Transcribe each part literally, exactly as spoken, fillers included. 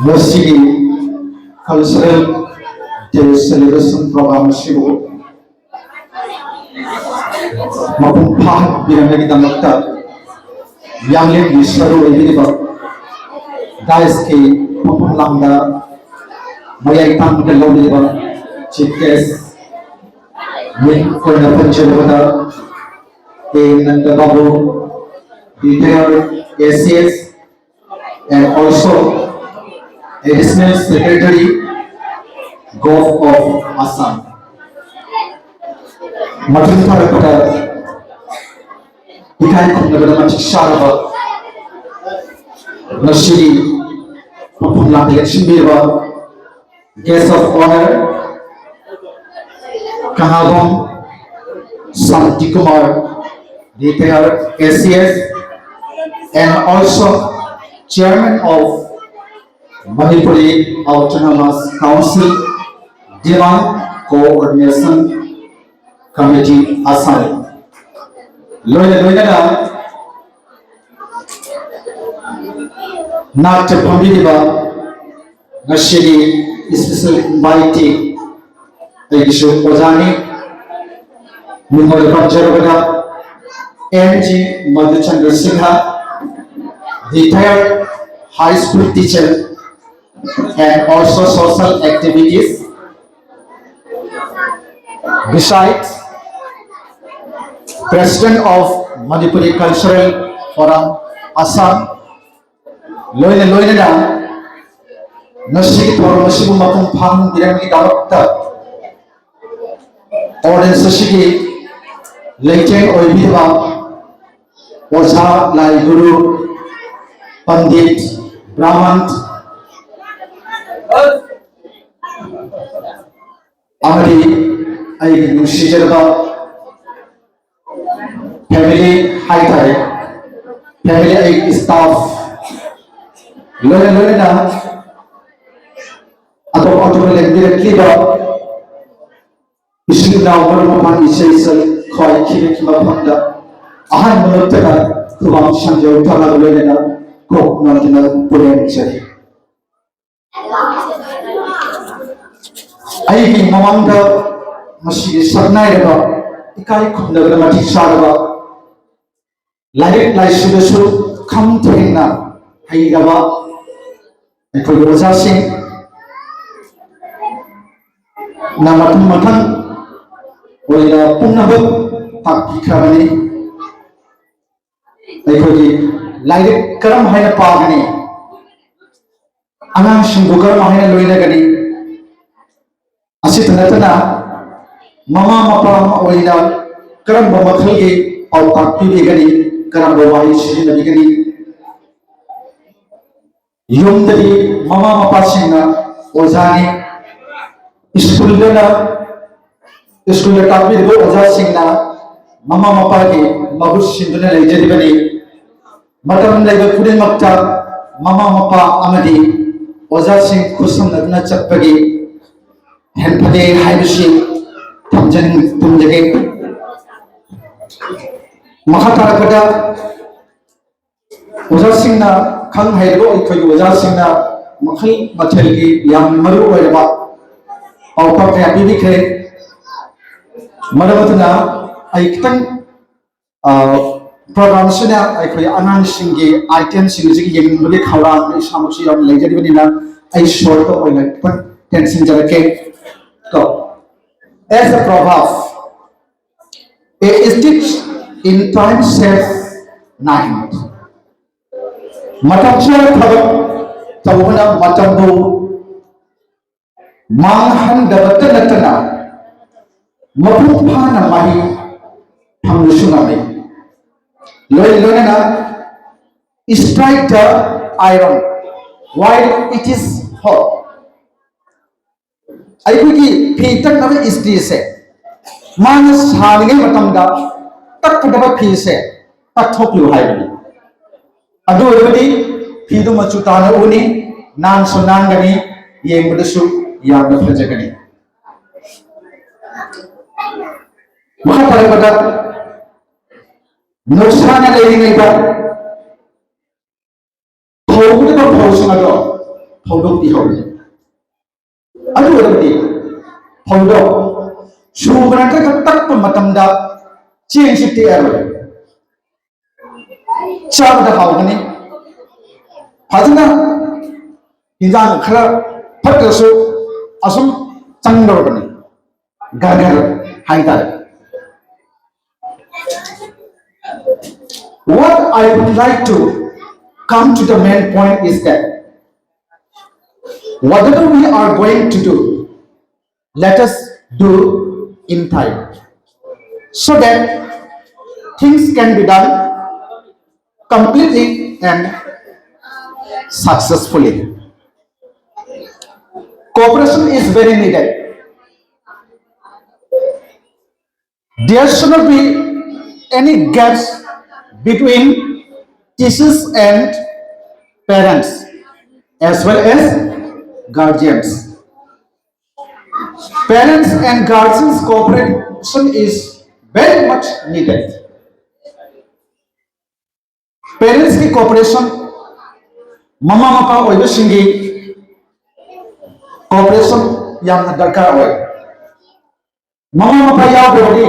ꯃꯁꯤꯒꯤ cultural day celebration program ꯑꯁꯤꯕꯨ ꯃꯄꯨꯡ ꯐꯥꯍꯟꯕꯤꯔꯝꯕꯒꯤꯗꯃꯛꯇ ꯌꯥꯡꯂꯦꯟꯒꯤ ꯁꯔꯨ ꯑꯣꯏꯕꯤꯔꯤꯕ dais ꯀꯤ ꯃꯐꯝ ꯂꯥꯡꯗ ꯃꯌꯥꯏ ꯊꯪꯕꯗ ꯂꯧꯕꯤꯔꯤꯕ chief guest ꯃꯤꯡ ꯑꯣꯏꯅ ꯄꯟꯖꯔꯕꯗ A Nanda Babu, retired A C S, and also Additional Secretary, Govt of Assam. ꯃꯊꯪ ꯊꯥꯔꯛꯄꯗ ꯏꯀꯥꯏ ꯈꯨꯝꯅꯕꯗ ꯃꯇꯤꯛ ꯆꯥꯔꯕ ꯉꯁꯤꯒꯤ ꯃꯐꯝ ꯂꯥꯡꯗ ꯂꯦꯡꯁꯤꯟꯕꯤꯔꯕ guest of honour, Kahagom Santi Kumar, retired A C S, and also chairman of Manipuri Autonomous Council Demand Coordination Committee, Assam. ꯂꯣꯏꯅ ꯂꯣꯏꯅꯅ ꯅꯥꯛꯇ ꯐꯝꯕꯤꯔꯤꯕ ꯉꯁꯤꯒꯤ special invitee ꯑꯩꯒꯤꯁꯨ ꯑꯣꯖꯥꯅꯤ, ꯃꯤꯡ ꯑꯣꯏꯅ ꯄꯟꯖꯔꯕꯗ M G Madhuchandra Sinha, retired high school teacher and also social activities. Besides, President of Manipuri Cultural Forum, Assam, ꯂꯣꯏꯅ ꯂꯣꯏꯅꯅ ꯉꯁꯤꯒꯤ ꯊꯧꯔꯝ ꯑꯁꯤꯕꯨ ꯃꯄꯨꯡ ꯐꯥꯍꯟꯕꯤꯔꯝꯕꯒꯤꯗꯃꯛꯇ audience ꯑꯁꯤꯒꯤ ꯂꯩꯇꯦꯡ ꯑꯣꯏꯕꯤꯔꯤꯕ ꯑꯣꯖꯥ, ꯂꯥꯏ ꯒꯨꯔꯨ, ꯄꯟꯗꯤꯠ, ꯕ꯭ꯔꯥꯍꯃꯟ ꯑꯃꯗꯤ ꯑꯩꯒꯤ ꯅꯨꯡꯁꯤꯖꯔꯕ family ꯍꯥꯏꯇꯥꯔꯦ, family ꯑꯩꯒꯤ staff, ꯂꯣꯏꯅ ꯂꯣꯏꯅꯅ ꯑꯇꯣꯞ ꯑꯇꯣꯞꯄ ꯂꯦꯡꯕꯤꯔꯛꯂꯤꯕ ꯏꯆꯤꯜ ꯏꯅꯥꯎ ꯃꯔꯨꯞ ꯃꯄꯥꯡ ꯏꯆꯦ ꯏꯆꯜ ꯈ꯭ꯋꯥꯏ ꯈꯤꯕꯒꯤ ꯃꯐꯝꯗ ꯑꯍꯥꯟꯕ ꯃꯛꯇꯗ ꯈꯨꯕꯥꯛ ꯁꯟꯖꯧ ꯊꯥꯅꯕ ꯂꯣꯏꯅꯅ ꯀꯣꯛ ꯅꯣꯟꯗꯨꯅ ꯄꯨꯅꯦꯝꯖꯔꯤ꯫ ꯑꯩꯒꯤ ꯃꯃꯥꯡꯗ ꯃꯁꯤꯒꯤ ꯁꯛꯅꯥꯏꯔꯕ, ꯏꯀꯥꯏ ꯈꯨꯝꯅꯕꯗ ꯃꯇꯤꯛ ꯆꯥꯔꯕ, ꯂꯥꯏꯔꯤꯛ ꯂꯥꯏꯁꯨꯗꯁꯨ ꯈꯝ ꯊꯦꯡꯅ ꯍꯩꯔꯕ ꯑꯩꯈꯣꯏꯒꯤ ꯑꯣꯖꯥꯁꯤꯡ ꯅ ꯃꯊꯪ ꯃꯊꯪ ꯑꯣꯏꯅ ꯄꯨꯝꯅꯃꯛ ꯇꯥꯛꯄꯤꯈ꯭ꯔꯕꯅꯤ꯫ ꯑꯩꯈꯣꯏꯒꯤ ꯂꯥꯏꯔꯤꯛ ꯀꯔꯝ ꯍꯥꯏꯅ ꯄꯥꯒꯅꯤ, ꯑꯉꯥꯡꯁꯤꯡꯕꯨ ꯀꯔꯝ ꯍꯥꯏꯅ ꯂꯣꯏꯅꯒꯅꯤ, ꯑꯁꯤꯇ ꯅꯠꯇꯅ ꯃꯃꯥ ꯃꯄꯥ ꯑꯃ ꯑꯣꯏꯅ ꯀꯔꯝꯕ ꯃꯈꯜꯒꯤ ꯄꯥꯎꯇꯥꯛ ꯄꯤꯕꯤꯒꯅꯤ, ꯀꯔꯝꯕ ꯋꯥꯍꯩ ꯁꯤꯖꯤꯟꯅꯕꯤꯒꯅꯤ? ꯌꯨꯝꯗꯗꯤ ꯃꯃꯥ ꯃꯄꯥꯁꯤꯡꯅ ꯑꯣꯖꯥꯅꯤ, ꯁ꯭ꯀꯨꯜꯗꯅ, ꯁ꯭ꯀꯨꯜꯗ ꯇꯥꯛꯄꯤꯔꯤꯕ ꯑꯣꯖꯥꯁꯤꯡꯅ ꯃꯃꯥ ꯃꯄꯥꯒꯤ ꯃꯍꯨꯠ ꯁꯤꯟꯗꯨꯅ ꯂꯩꯖꯔꯤꯕꯅꯤ꯫ ꯃꯇꯝ ꯂꯩꯕ ꯈꯨꯗꯤꯡꯃꯛꯇ ꯃꯃꯥ ꯃꯄꯥ ꯑꯃꯗꯤ ꯑꯣꯖꯥꯁꯤꯡ ꯈꯨꯠꯁꯝꯅꯗꯨꯅ ꯆꯠꯄꯒꯤ ꯍꯦꯟꯐꯗꯦ ꯍꯥꯏꯕꯁꯤ ꯊꯝꯖꯅꯤꯡ-, ꯊꯝꯖꯒꯦ꯫ ꯃꯈꯥ ꯇꯥꯔꯛꯄꯗ ꯑꯣꯖꯥꯁꯤꯡꯅ, ꯈꯪ ꯍꯩꯔꯕ ꯑꯩꯈꯣꯏꯒꯤ ꯑꯣꯖꯥꯁꯤꯡꯅ ꯃꯈꯜ ꯃꯊꯦꯜꯒꯤ ꯌꯥꯝ ꯃꯔꯨ ꯑꯣꯏꯔꯕ ꯄꯥꯎꯇꯥꯛ ꯀꯌꯥ ꯄꯤꯕꯤꯈ꯭ꯔꯦ꯫ ꯃꯔꯝ ꯑꯗꯨꯅ ꯑꯩ ꯈꯤꯇꯪ, ꯑ, ꯄ꯭ꯔꯣꯒ꯭ꯔꯥꯝ ꯑꯁꯤꯅ ꯑꯩꯈꯣꯏ ꯑꯉꯥꯡꯁꯤꯡꯒꯤ ꯑꯥꯏꯇꯦꯝꯁꯤꯡ ꯑꯁꯤ ꯌꯦꯡꯅꯤꯡꯕꯒꯤ ꯈꯧꯔꯥꯡ ꯑꯩ ꯏꯁꯥꯃꯛꯁꯨ ꯌꯥꯝ ꯂꯩꯖꯔꯤꯕꯅꯤꯅ ꯑꯩ ꯁꯣꯔꯠꯇ ꯑꯣꯏꯅ ꯈꯤꯇꯪ ꯇꯦꯟꯁꯤꯟꯖꯔꯛꯀꯦ꯫ ꯀꯣ, as a proverb, a stitch in time save nine. ꯃꯇꯝ ꯆꯥꯅ ꯊꯕꯛ ꯇꯧꯕꯅ ꯃꯇꯝꯕꯨ ꯃꯥꯡꯍꯟꯗꯕꯇ ꯅꯠꯇꯅ ꯃꯄꯨꯡ ꯐꯥꯅ ꯃꯍꯩ ꯐꯪꯕꯁꯨ ꯉꯝꯃꯤ꯫ ꯂꯣꯏ ꯂꯣꯏꯅꯅ strike the iron while it is hot. ꯑꯩꯈꯣꯏꯒꯤ ꯐꯤ ꯇꯛꯅꯕ ꯏꯁꯇ꯭ꯔꯤꯁꯦ ꯃꯥꯅ ꯁꯥꯔꯤꯉꯩ ꯃꯇꯝꯗ ꯇꯛꯀꯗꯕ ꯐꯤꯁꯦ ꯇꯛꯊꯣꯛꯄꯤꯌꯨ ꯍꯥꯏꯕꯅꯤ꯫ ꯑꯗꯨ ꯑꯣꯏꯔꯕꯗꯤ ꯐꯤꯗꯨ ꯃꯆꯨ ꯇꯥꯅ ꯎꯅꯤ, ꯅꯥꯟꯁꯨ ꯅꯥꯟꯒꯅꯤ, ꯌꯦꯡꯕꯗꯁꯨ ꯌꯥꯝꯅ ꯐꯖꯒꯅꯤ꯫ ꯃꯈꯥ ꯇꯥꯔꯛꯄꯗ ꯅꯨꯡꯁꯥꯅ ꯂꯩꯔꯤꯉꯩꯗ ꯐꯧꯒꯗꯕ ꯐꯧꯁꯤꯡ ꯑꯗꯣ ꯐꯧꯗꯣꯛꯄꯤꯍꯧꯔꯤ꯫ ꯑꯗꯨ ꯑꯣꯏꯔꯕꯗꯤ ꯐꯧꯗꯣ ꯁꯨꯕ ꯅꯠꯇ꯭ꯔꯒ ꯇꯛꯄ ꯃꯇꯝꯗ ꯆꯦꯡꯁꯤ ꯇꯦꯛꯑꯔꯣꯏ, ꯆꯥꯕꯗ ꯍꯥꯎꯒꯅꯤ꯫ ꯐꯖꯅ ꯍꯤꯟꯖꯥꯡ ꯈꯔ ꯐꯠꯇ꯭ꯔꯁꯨ ꯑꯁꯨꯝ ꯆꯪꯗꯧꯔꯕꯅꯤ, ꯒꯔꯒꯔ ꯍꯥꯏꯇꯥꯔꯦ꯫ What I would like to come to the main point is that whatever we are going to do, let us do in time so that things can be done completely and successfully. Cooperation is very needed. There should not be any gaps between teachers and parents as well as guardians. Parents and guardians cooperation is very much needed. Parents ꯀꯤ cooperation, ꯃꯃꯥ ꯃꯄꯥ ꯑꯣꯏꯕꯁꯤꯡꯒꯤ cooperation ꯌꯥꯝꯅ ꯗꯔꯀꯥꯔ ꯑꯣꯏ꯫ ꯃꯃꯥ ꯃꯄꯥ ꯌꯥꯎꯗ꯭ꯔꯕꯗꯤ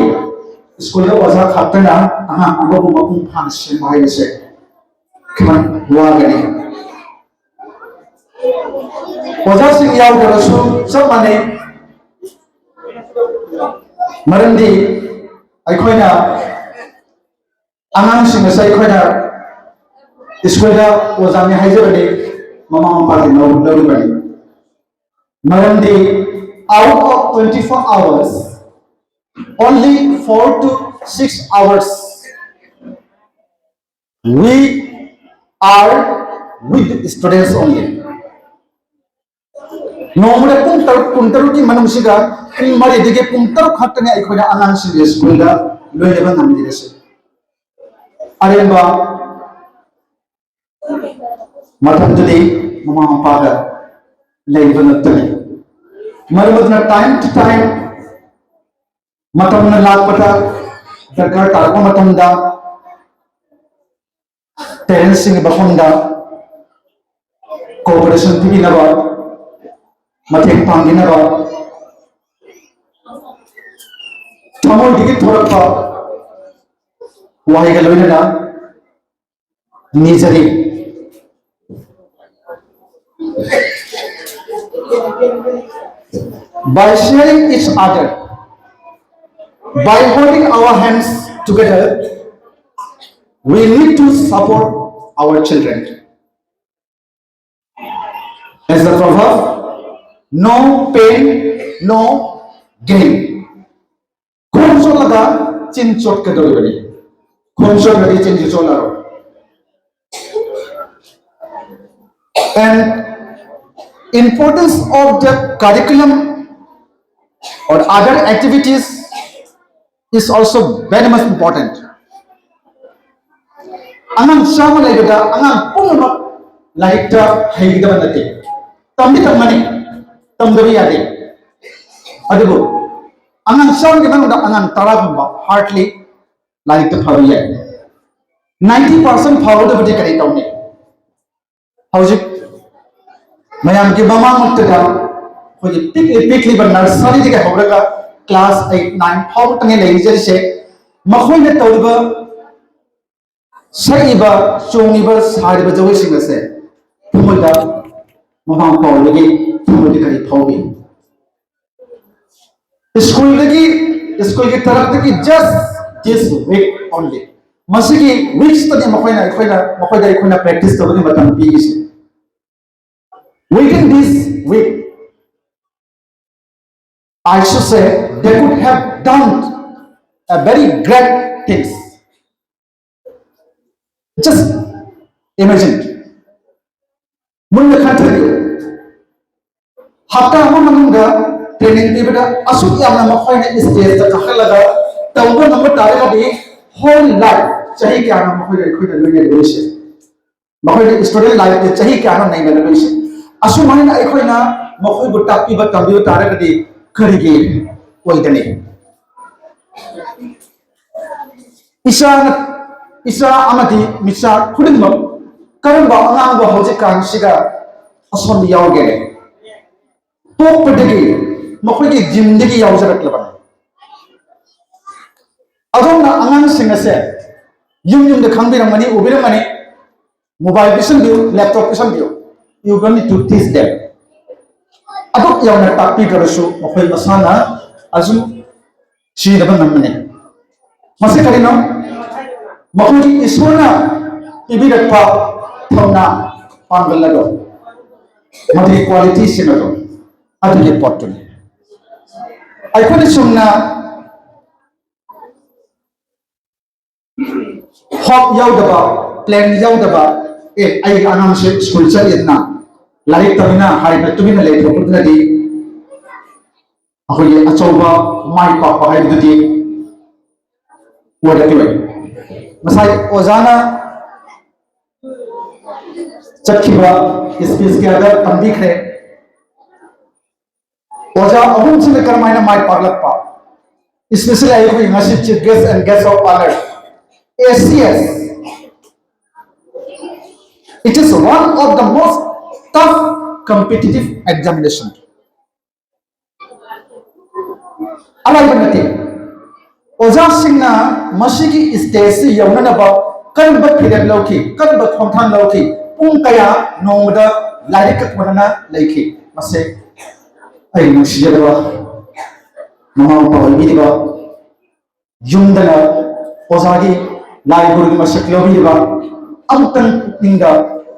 ꯁ꯭ꯀꯨꯜꯗ ꯑꯣꯖꯥ ꯈꯛꯇꯅ ꯑꯉꯥꯡ ꯑꯃꯕꯨ ꯃꯄꯨꯡ ꯐꯥꯅ ꯁꯦꯝꯕ ꯍꯥꯏꯕꯁꯦ ꯈꯤꯇꯪ ꯋꯥꯒꯅꯤ꯫ ꯑꯣꯖꯥꯁꯤꯡ ꯌꯥꯎꯗ꯭ꯔꯕꯁꯨ ꯆꯞ ꯃꯥꯟꯅꯩ꯫ ꯃꯔꯝꯗꯤ ꯑꯩꯈꯣꯏꯅ ꯑꯉꯥꯡꯁꯤꯡ ꯑꯁꯦ ꯑꯩꯈꯣꯏꯅ ꯁ꯭ꯀꯨꯜꯗ ꯑꯣꯖꯥꯅꯤ ꯍꯥꯏꯖꯕꯅꯤ, ꯃꯃꯥ ꯃꯄꯥꯗꯤ ꯂꯧ- ꯂꯧꯔꯤꯕꯅꯤ꯫ ꯃꯔꯝꯗꯤ out of twenty four hours, only four to six hours we are with students only. ꯅꯣꯡꯃꯗ ꯄꯨꯡ ꯇꯔꯨꯛ, ꯄꯨꯡ ꯇꯔꯨꯛꯀꯤ ꯃꯅꯨꯡꯁꯤꯗ ꯄꯨꯡ ꯃꯔꯤꯗꯒꯤ ꯄꯨꯡ ꯇꯔꯨꯛ ꯈꯛꯇꯅꯤ ꯑꯩꯈꯣꯏꯅ ꯑꯉꯥꯡꯁꯤꯡꯒꯤ ꯁ꯭ꯀꯨꯜꯗ ꯂꯣꯏꯅꯕ ꯉꯝꯂꯤꯕꯁꯦ꯫ ꯑꯔꯦꯝꯕ ꯃꯇꯝꯗꯨꯗꯤ ꯃꯃꯥ ꯃꯄꯥꯒ ꯂꯩꯕ ꯅꯠꯇꯅꯤ꯫ ꯃꯔꯝ ꯑꯗꯨꯅ time to time, ꯃꯇꯝꯅ ꯂꯥꯛꯄꯗ, ꯗꯔꯀꯥꯔ ꯇꯥꯔꯛꯄ ꯃꯇꯝꯗ parents ꯁꯤꯡꯒꯤ ꯃꯐꯝꯗ cooperation ꯄꯤꯕꯤꯅꯕ, ꯃꯇꯦꯡ ꯄꯥꯡꯕꯤꯅꯕ ꯊꯃꯣꯏꯗꯒꯤ ꯊꯣꯔꯛꯄ ꯋꯥꯍꯩꯒ ꯂꯣꯏꯅꯅ ꯅꯤꯖꯔꯤ꯫ By sharing each other, by holding our hands together, we need to support our children. As the proverb, no pain, no gain. ꯈꯣꯡ ꯆꯣꯠꯂꯒ ꯆꯤꯟ ꯆꯣꯠꯀꯗꯧꯔꯤꯕꯅꯤ꯫ ꯈꯣꯡ ꯆꯣꯠꯂꯗꯤ ꯆꯤꯟꯁꯨ ꯆꯣꯠꯂꯔꯣꯏ꯫ And importance of the curriculum or other activities is also very much important. ꯑꯉꯥꯡ ꯆꯥꯝꯃ ꯂꯩꯕꯗ ꯑꯉꯥꯡ ꯄꯨꯝꯅꯃꯛ ꯂꯥꯏꯔꯤꯛꯇ ꯍꯩꯒꯗꯕ ꯅꯠꯇꯦ꯫ ꯇꯝꯗꯤ ꯇꯝꯒꯅꯤ, ꯇꯝꯗꯕ ꯌꯥꯗꯦ꯫ ꯑꯗꯨꯕꯨ ꯑꯉꯥꯡ ꯆꯥꯝꯃꯒꯤ ꯃꯅꯨꯡꯗ ꯑꯉꯥꯡ ꯇꯔꯥꯒꯨꯝꯕ hardly ꯂꯥꯏꯔꯤꯛꯇ ꯐꯕ ꯌꯥꯏ꯫ Ninety percent ꯐꯒꯗꯕꯗꯤ ꯀꯔꯤ ꯇꯧꯅꯤ? ꯍꯧꯖꯤꯛ ꯃꯌꯥꯝꯒꯤ ꯃꯃꯥꯡꯃꯛꯇꯗ ꯑꯩꯈꯣꯏꯒꯤ ꯄꯤꯛꯂꯤ ꯄꯤꯛꯂꯤꯕ nurseryꯗꯒꯤ ꯍꯧꯔꯒ class eight, nine ꯐꯥꯎꯕꯇꯅꯤ ꯂꯩꯖꯔꯤꯁꯦ꯫ ꯃꯈꯣꯏꯅ ꯇꯧꯔꯤꯕ, ꯁꯛꯏꯕ, ꯆꯣꯡꯉꯤꯕ, ꯁꯥꯔꯤꯕ ꯖꯒꯣꯏꯁꯤꯡ ꯑꯁꯦ ꯊꯃꯣꯏꯗ ꯃꯃꯥ ꯃꯄꯥ ꯑꯣꯏꯕꯒꯤ ꯊꯃꯣꯏꯗ ꯀꯔꯤ ꯐꯥꯎꯏ? ꯁ꯭ꯀꯨꯜꯗꯒꯤ, ꯁ꯭ꯀꯨꯜꯒꯤ ꯇꯔꯐꯇꯒꯤ just this week only, ꯃꯁꯤꯒꯤ weeks ꯇꯅꯤ ꯃꯈꯣꯏꯅ, ꯑꯩꯈꯣꯏꯅ, ꯃꯈꯣꯏꯗ ꯑꯩꯈꯣꯏꯅ practice ꯇꯧꯕꯒꯤ ꯃꯇꯝ ꯄꯤꯔꯤꯁꯦ꯫ Within this week, I should say, they could have done a very great things. Just imagine. ꯃꯨꯟꯅ ꯈꯟꯊꯕꯤꯌꯨ꯫ ꯍꯞꯇꯥ ꯑꯃ ꯃꯅꯨꯡꯗ training ꯄꯤꯕꯗ ꯑꯁꯨꯛ ꯌꯥꯝꯅ ꯃꯈꯣꯏꯅ stageꯇ ꯀꯥꯈꯠꯂꯒ ꯇꯧꯕ ꯉꯝꯕ ꯇꯥꯔꯒꯗꯤ, whole life, ꯆꯍꯤ ꯀꯌꯥꯅꯣ ꯃꯈꯣꯏꯒ ꯑꯩꯈꯣꯏꯅ ꯂꯣꯏꯅꯔꯨꯔꯤꯁꯦ? ꯃꯈꯣꯏꯒꯤ student lifeꯇ ꯆꯍꯤ ꯀꯌꯥꯅꯣ ꯅꯩꯅꯔꯨꯔꯤꯁꯦ? ꯑꯁꯨꯃꯥꯏꯅ ꯑꯩꯈꯣꯏꯅ ꯃꯈꯣꯏꯕꯨ ꯇꯥꯛꯄꯤꯕ ꯇꯝꯕꯤꯕ ꯇꯥꯔꯒꯗꯤ ꯀꯔꯤꯒꯤ ꯑꯣꯏꯗꯅꯤ? ꯏꯆꯥꯅ, ꯏꯆꯥ ꯑꯃꯗꯤ ꯃꯤꯆꯥ ꯈꯨꯗꯤꯡꯃꯛ ꯀꯔꯝꯕ ꯑꯉꯥꯡꯕꯨ ꯍꯧꯖꯤꯛꯀꯥꯟꯁꯤꯗ ꯑꯁꯣꯟꯕ ꯌꯥꯎꯒꯦ? ꯄꯣꯛꯄꯗꯒꯤ ꯃꯈꯣꯏꯒꯤ ꯖꯤꯟꯗꯒꯤ ꯌꯥꯎꯖꯔꯛꯂꯕꯅꯤ꯫ ꯑꯗꯣꯝꯅ ꯑꯉꯥꯡꯁꯤꯡ ꯑꯁꯦ ꯌꯨꯝ ꯌꯨꯝꯗ ꯈꯪꯕꯤꯔꯝꯒꯅꯤ, ꯎꯕꯤꯔꯝꯒꯅꯤ꯫ Mobile ꯄꯤꯁꯟꯕꯤꯌꯨ, laptop ꯄꯤꯁꯟꯕꯤꯌꯨ, you don't need to teach them. ꯑꯗꯨꯛ ꯌꯥꯝꯅ ꯇꯥꯛꯄꯤꯗ꯭ꯔꯕꯁꯨ ꯃꯈꯣꯏ ꯃꯁꯥꯅ ꯑꯁꯨꯝ ꯁꯤꯖꯤꯟꯅꯕ ꯉꯝꯕꯅꯤ꯫ ꯃꯁꯤ ꯀꯔꯤꯅꯣ? ꯃꯈꯣꯏꯒꯤ ꯏꯁꯣꯔꯅ ꯄꯤꯕꯤꯔꯛꯄ ꯊꯧꯅꯥ, ꯄꯥꯡꯒꯜ ꯑꯗꯣ, ꯃꯗꯨꯒꯤ qualityꯁꯤꯡ ꯑꯗꯣ, ꯑꯗꯨꯒꯤ ꯄꯣꯠꯇꯨꯅꯤ꯫ ꯑꯩꯈꯣꯏꯅ ꯆꯨꯝꯅ hope ꯌꯥꯎꯗꯕ, plan ꯌꯥꯎꯗꯕ, "ꯑꯦ, ꯑꯩꯒꯤ ꯑꯉꯥꯡꯁꯦ ꯁ꯭ꯀꯨꯜ ꯆꯠꯂꯤꯗꯅ, ꯂꯥꯏꯔꯤꯛ ꯇꯝꯃꯤꯅ" ꯍꯥꯏꯕ ꯇꯨꯃꯤꯟꯅ ꯂꯩꯊꯣꯛꯄꯗꯨꯅꯗꯤ ꯑꯩꯈꯣꯏꯒꯤ ꯑꯆꯧꯕ ꯃꯥꯏ ꯄꯥꯛꯄ ꯍꯥꯏꯕꯗꯨꯗꯤ ꯑꯣꯏꯔꯛꯂꯣꯏ꯫ ꯉꯁꯥꯏ ꯑꯣꯖꯥꯅ ꯆꯠꯈꯤꯕ speech ꯀꯌꯥꯗ ꯇꯝꯕꯤꯈ꯭ꯔꯦ꯫ ꯑꯣꯖꯥ ꯑꯍꯨꯝꯁꯤꯅ ꯀꯔꯝꯍꯥꯏꯅ ꯃꯥꯏ ꯄꯥꯛꯂꯛꯄ? Especially ꯑꯩꯈꯣꯏ ꯉꯁꯤ chief guest and guest of honor, A C S. It is one of the most tough competitive examination. ꯑꯔꯥꯏꯕ ꯅꯠꯇꯦ꯫ ꯑꯣꯖꯥꯁꯤꯡꯅ ꯃꯁꯤꯒꯤ stageꯁꯤ ꯌꯧꯅꯅꯕ ꯀꯔꯝꯕ ꯐꯤꯔꯦꯞ ꯂꯧꯈꯤ, ꯀꯔꯝꯕ ꯈꯣꯡꯊꯥꯡ ꯂꯧꯈꯤ, ꯄꯨꯡ ꯀꯌꯥ ꯅꯣꯡꯃꯗ ꯂꯥꯏꯔꯤꯛꯀ ꯀꯣꯟꯅꯅ ꯂꯩꯈꯤ? ꯃꯁꯤ ꯑꯩ ꯅꯨꯡꯁꯤꯖꯔꯕ ꯃꯃꯥ ꯃꯄꯥ ꯑꯣꯏꯕꯤꯔꯤꯕ, ꯌꯨꯝꯗꯅ ꯑꯣꯖꯥꯒꯤ ꯂꯥꯏ ꯒꯨꯔꯨꯒꯤ ꯃꯁꯛ ꯂꯧꯕꯤꯔꯤꯕ, ꯑꯃꯨꯛꯇꯪ ꯄꯨꯛꯅꯤꯡꯗ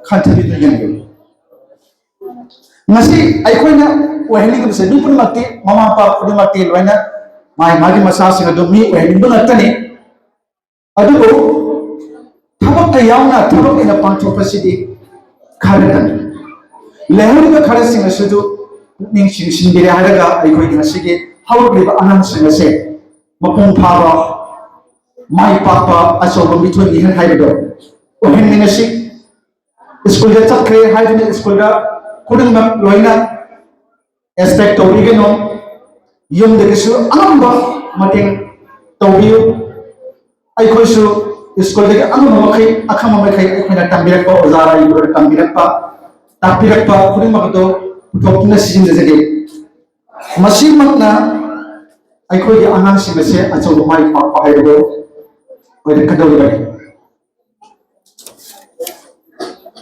ꯈꯟꯊꯕꯤꯗꯨꯅ ꯌꯦꯡꯕꯤꯌꯨ꯫ ꯉꯁꯤ ꯑꯩꯈꯣꯏꯅ ꯑꯣꯏꯍꯟꯅꯤꯡꯉꯤꯕꯁꯦ, ꯃꯤ ꯄꯨꯝꯅꯃꯛꯇꯤ, ꯃꯃꯥ ꯃꯄꯥ ꯈꯨꯗꯤꯡꯃꯛꯇꯤ ꯂꯣꯏꯅ ꯃꯥꯒꯤ ꯃꯥꯒꯤ ꯃꯆꯥꯁꯤꯡ ꯑꯗꯨ ꯃꯤ ꯑꯣꯏꯍꯟꯅꯤꯡꯕ ꯉꯥꯛꯇꯅꯤ꯫ ꯑꯗꯨꯕꯨ ꯊꯕꯛꯀ ꯌꯥꯎꯅ ꯊꯕꯛ ꯑꯣꯏꯅ ꯄꯥꯡꯊꯣꯛꯄꯁꯤꯗꯤ ꯈꯔꯗꯅꯤ꯫ ꯂꯩꯍꯧꯔꯤꯕ ꯈꯔꯁꯤꯡ ꯑꯁꯤꯁꯨ ꯄꯨꯛꯅꯤꯡ ꯆꯤꯡꯁꯤꯟꯕꯤꯔꯦ ꯍꯥꯏꯔꯒ ꯑꯩꯈꯣꯏꯒꯤ ꯉꯁꯤꯒꯤ ꯍꯧꯔꯛꯂꯤꯕ ꯑꯉꯥꯡꯁꯤꯡ ꯑꯁꯦ ꯃꯄꯨꯡ ꯐꯥꯕ, ꯃꯥꯏ ꯄꯥꯛꯄ, ꯑꯆꯧꯕ ꯃꯤꯊꯣꯏ ꯃꯤꯍꯦꯟ ꯍꯥꯏꯕꯗꯣ ꯑꯣꯏꯍꯟꯃꯤꯟꯅꯁꯤ꯫ ꯁ꯭ꯀꯨꯜꯗ ꯆꯠꯈ꯭ꯔꯦ ꯍꯥꯏꯗꯨꯅ ꯁ꯭ꯀꯨꯜꯗ ꯈꯨꯗꯤꯡꯃꯛ ꯂꯣꯏꯅ expect ꯇꯧꯕꯤꯒꯅꯨ꯫ ꯌꯨꯝꯗꯒꯤꯁꯨ ꯑꯉꯝꯕ ꯃꯇꯦꯡ ꯇꯧꯕꯤꯌꯨ꯫ ꯑꯩꯈꯣꯏꯁꯨ ꯁ꯭ꯀꯨꯜꯗꯒꯤ ꯑꯉꯝꯕ ꯃꯈꯩ, ꯑꯈꯪꯕ ꯃꯈꯩ ꯑꯩꯈꯣꯏꯅ ꯇꯝꯕꯤꯔꯛꯄ, ꯑꯣꯖꯥ ꯂꯩꯕꯗ ꯇꯝꯕꯤꯔꯛꯄ, ꯇꯥꯛꯄꯤꯔꯛꯄ ꯈꯨꯗꯤꯡꯃꯛ ꯑꯗꯨ ꯄꯨꯊꯣꯛꯇꯨꯅ ꯁꯤꯖꯤꯟꯅꯖꯒꯦ꯫ ꯃꯁꯤꯃꯛꯅ ꯑꯩꯈꯣꯏꯒꯤ ꯑꯉꯥꯡꯁꯤꯡ ꯑꯁꯦ ꯑꯆꯧꯕ ꯃꯥꯏ ꯄꯥꯛꯄ ꯍꯥꯏꯕꯗꯨ ꯑꯣꯏꯔꯛꯀꯗꯧꯔꯤꯕꯅꯤ꯫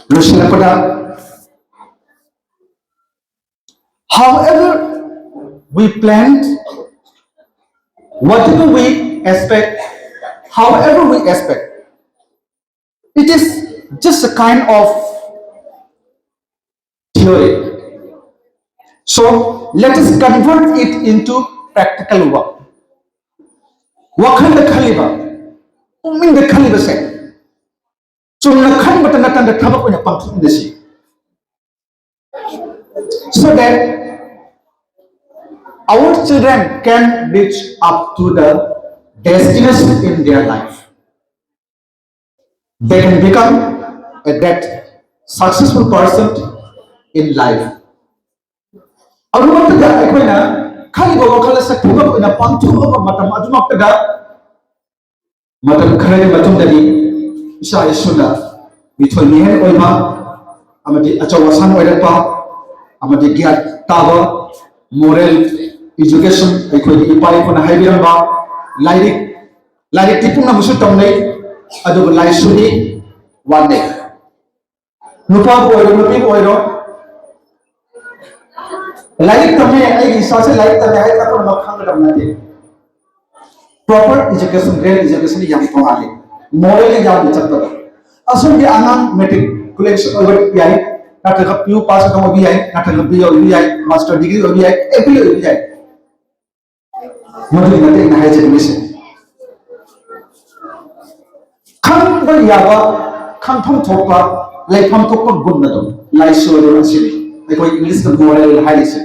ꯂꯣꯏꯁꯤꯜꯂꯛꯄꯗ, however we plant, whatever we expect, however we expect, it is just a kind of theory. So let us convert it into practical work. ꯋꯥꯈꯜꯗ ꯈꯜꯂꯤꯕ, ꯄꯨꯛꯅꯤꯡꯗ ꯈꯜꯂꯤꯕꯁꯦ ꯆꯨꯝꯅ ꯈꯟꯕꯇ ꯅꯠꯇꯅ ꯊꯕꯛ ꯑꯣꯏꯅ ꯄꯥꯡꯊꯣꯛꯃꯤꯟꯅꯁꯤ, so that our children can reach up to the destination in their life. They can become a great successful person in life. ꯑꯗꯨꯃꯛꯇꯗ ꯑꯩꯈꯣꯏꯅ ꯈꯜꯂꯤꯕ ꯋꯥꯈꯜ ꯑꯁꯤ ꯊꯕꯛ ꯑꯣꯏꯅ ꯄꯥꯡꯊꯣꯛꯂꯕ ꯃꯇꯝ ꯑꯗꯨꯃꯛꯇꯗ, ꯃꯇꯝ ꯈꯔꯒꯤ ꯃꯇꯨꯡꯗꯗꯤ ꯏꯆꯥ ꯏꯁꯨꯅ ꯃꯤꯊꯣꯏ ꯃꯤꯍꯦꯟ ꯑꯣꯏꯕ ꯑꯃꯗꯤ ꯑꯆꯧ ꯑꯁꯥꯡ ꯑꯣꯏꯔꯛꯄ ꯑꯃꯗꯤ ꯒ꯭ꯌꯥꯟ ꯇꯥꯕ, moral education, ꯑꯩꯈꯣꯏꯒꯤ ꯏꯄꯥ ꯏꯄꯨꯅ ꯍꯥꯏꯕꯤꯔꯝꯕ ꯂꯥꯏꯔꯤꯛ, ꯂꯥꯏꯔꯤꯛꯇꯤ ꯄꯨꯝꯅꯃꯛꯁꯨ ꯇꯝꯅꯩ, ꯑꯗꯨꯕꯨ ꯂꯥꯏꯁꯨꯗꯤ ꯋꯥꯠꯂꯦ꯫ ꯅꯨꯄꯥꯕꯨ ꯑꯣꯏꯔꯣ, ꯅꯨꯄꯤꯕꯨ ꯑꯣꯏꯔꯣ, ꯂꯥꯏꯔꯤꯛ ꯇꯝꯃꯦ, ꯑꯩꯒꯤ ꯏꯆꯥꯁꯦ ꯂꯥꯏꯔꯤꯛ ꯇꯝꯃꯦ ꯍꯥꯏꯔꯒ ꯄꯨꯝꯅꯃꯛ ꯈꯪꯒꯗꯕ ꯅꯠꯇꯦ꯫ Proper education, real education ꯌꯥꯝ ꯇꯣꯉꯥꯜꯂꯤ꯫ Moral ꯌꯥꯝꯅ ꯆꯠꯄꯗ ꯑꯁꯣꯝꯒꯤ ꯑꯉꯥꯡ matriculation ꯑꯣꯏꯕ ꯌꯥꯏ, ꯅꯠꯇ꯭ꯔꯒ ꯄꯤ ꯌꯨ ꯄꯥꯁ ꯑꯗꯨꯝ ꯑꯣꯏꯕ ꯌꯥꯏ, ꯅꯠꯇ꯭ꯔꯒ ꯕꯤ ꯑꯦ ꯑꯣꯏꯕ ꯌꯥꯏ, ꯃꯥꯁꯇꯔ ꯗꯤꯒ꯭ꯔꯤ ꯑꯣꯏꯕ ꯌꯥꯏ, ꯑꯦꯝ ꯐꯤꯜ ꯑꯣꯏꯕ ꯌꯥꯏ꯫ ꯃꯗꯨꯒꯤ ꯃꯇꯦꯡꯅ ꯍꯥꯏꯖꯅꯤꯡꯉꯤꯁꯦ, ꯈꯪꯕ ꯌꯥꯕ, ꯈꯪꯐꯝ ꯊꯣꯛꯄ, ꯂꯩꯐꯝ ꯊꯣꯛꯄ ꯒꯨꯟ ꯑꯗꯨ ꯂꯥꯏꯁꯨ ꯑꯗꯨ ꯑꯁꯤꯅꯤ꯫ ꯑꯩꯈꯣꯏ ꯏꯪꯂꯤꯁꯇ moral ꯍꯥꯏꯔꯤꯁꯦ꯫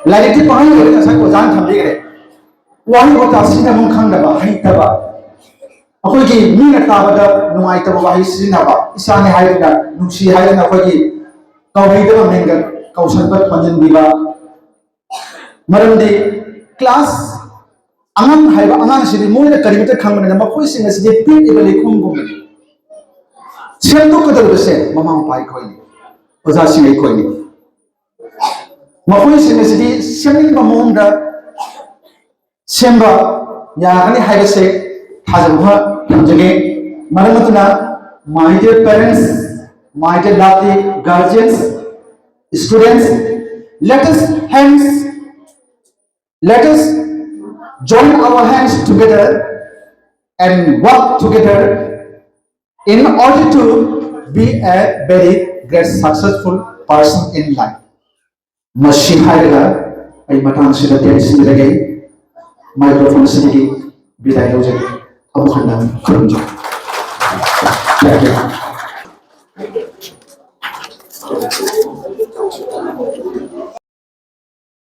ꯂꯥꯏꯔꯤꯛꯇꯤ ꯄꯥꯍꯜꯂꯦ, ꯉꯁꯥꯏ ꯑꯣꯖꯥꯅ ꯊꯝꯕꯤꯈ꯭ꯔꯦ꯫ ꯋꯥꯍꯩ ꯋꯥꯇꯥ ꯁꯤꯖꯤꯟꯅꯐꯝ ꯈꯪꯗꯕ, ꯍꯩꯇꯕ, ꯑꯩꯈꯣꯏꯒꯤ ꯃꯤꯅ ꯇꯥꯕꯗ ꯅꯨꯡꯉꯥꯏꯇꯕ ꯋꯥꯍꯩ ꯁꯤꯖꯤꯟꯅꯕ, ꯏꯆꯥꯅꯤ ꯍꯥꯏꯗꯨꯅ, ꯅꯨꯡꯁꯤ ꯍꯥꯏꯗꯨꯅ ꯑꯩꯈꯣꯏꯒꯤ ꯀꯧꯍꯩꯗꯕ ꯃꯤꯡꯒ ꯀꯧꯁꯟꯕ, ꯊꯣꯟꯖꯤꯟꯕꯤꯕ꯫ ꯃꯔꯝꯗꯤ class, ꯑꯉꯥꯡ ꯍꯥꯏꯕ ꯑꯉꯥꯡꯁꯤꯗꯤ ꯃꯣꯏꯅ ꯀꯔꯤꯃꯇ ꯈꯪꯕꯅꯤꯅ ꯃꯈꯣꯏꯁꯤꯡ ꯑꯁꯤꯗꯤ ꯄꯤꯛꯂꯤꯕ ꯂꯩꯈꯣꯝꯒꯨꯝꯕꯅꯤ꯫ ꯁꯦꯝꯗꯣꯛꯀꯗꯧꯔꯤꯕꯁꯦ ꯃꯃꯥ ꯃꯄꯥ ꯑꯩꯈꯣꯏꯅꯤ꯫ ꯑꯣꯖꯥꯁꯤꯡ ꯑꯩꯈꯣꯏꯅꯤ꯫ ꯃꯈꯣꯏꯁꯤꯡ ꯑꯁꯤꯗꯤ ꯁꯦꯝꯅꯤꯡꯕ ꯃꯑꯣꯡꯗ ꯁꯦꯝꯕ ꯌꯥꯒꯅꯤ ꯍꯥꯏꯕꯁꯦ ꯊꯥꯖꯕ ꯑꯃ ꯊꯝꯖꯒꯦ꯫ ꯃꯔꯝ ꯑꯗꯨꯅ, my dear parents, my dear lovely guardians, students, let us hands, let us join our hands together and work together in order to be a very great successful person in life. ꯃꯁꯤ ꯍꯥꯏꯔꯒ ꯑꯩ ꯃꯇꯥꯡꯁꯤꯗ ꯇꯦꯟꯁꯤꯟꯖꯔꯒꯦ꯫ Microphone ꯑꯁꯤꯗꯒꯤ ꯕꯤꯗꯥꯏ ꯂꯧꯖꯒꯦ꯫ ꯑꯃꯨꯛ ꯍꯟꯅ ꯈꯨꯔꯨꯝꯖꯔꯤ꯫ Thank you.